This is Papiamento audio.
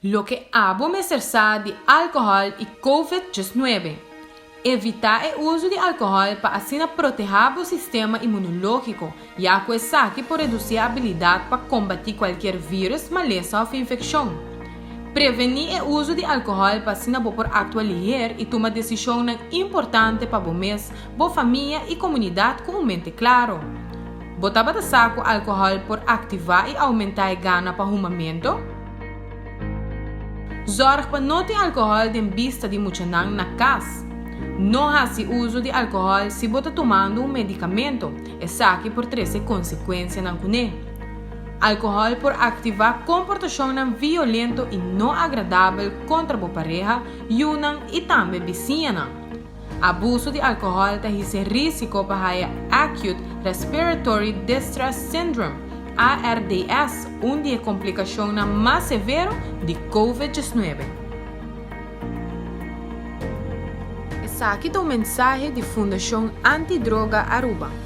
Loke abo mester sa di alkohòl i Covid 19. Evitá e uso di alkohòl pa asina protehá bo sistema imunológiko, ya ku esaki por redusí e abilidat pa kombatí kualkier vírùs, malesa òf infekshon. Prevení e uso di alkohòl pa asina bo por aktua liher i tuma desishonnan importante pa bo mes, bo famia i komunidat ku un mente klaro. Bo tabata sa ku alkohòl por aktivá i oumentá e gana pa humamentu? Zòrg pa no tin alkohòl den bista di muchanan na kas. No hasi uso di alkohòl si bo ta tumando un medikamento, esaki por trese konsekuensianan kuné. Alkohòl por aktivá komportashonnan violento i no agradabel kontra bo pareha, yunan i tambe bisiñanan. Abuso di alkohòl ta hise rísiko pa haya Acute Respiratory Distress Syndrome, ARDS, un di e komplikashonnan mas severo di Covid 19. Esaki ta un mensahe di Fundashon Anti Droga Aruba.